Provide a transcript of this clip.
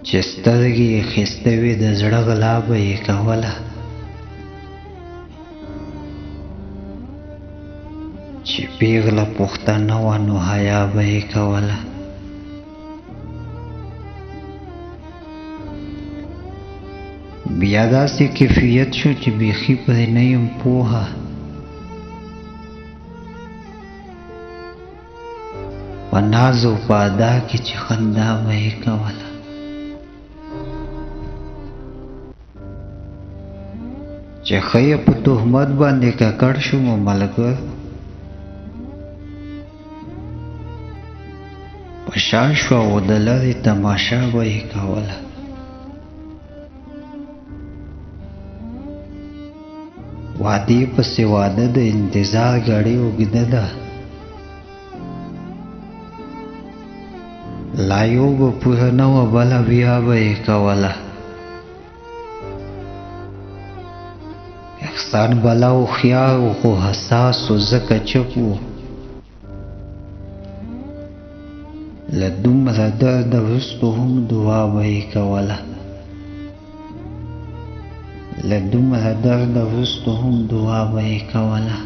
چې سترګې یې ښایسته وې، د زړه غلا به یې کوله. چې پیغله پښتنه وه نو حیا به یې کوله. بیا داسې کیفیت شو چې بیخي پرې نه یم پوهه. په ناز او په ادا کې چې خندا به یې کوله. چې ښه یې په تهمت باندې ککړ شوم ملګر، په شا شوه او د لرې تماشا به یې کوله. وعدې پسې وعده د انتظار ګړۍ اوږده ده، لا یو به پوره نه وه بله بیا به یې کوله. احسان بلا هوښیار و خو حساس و ځکه چپ و. له دومره درده وروسته هم دعا به یې کوله. له دومره درده وروسته هم دعا به یې کوله.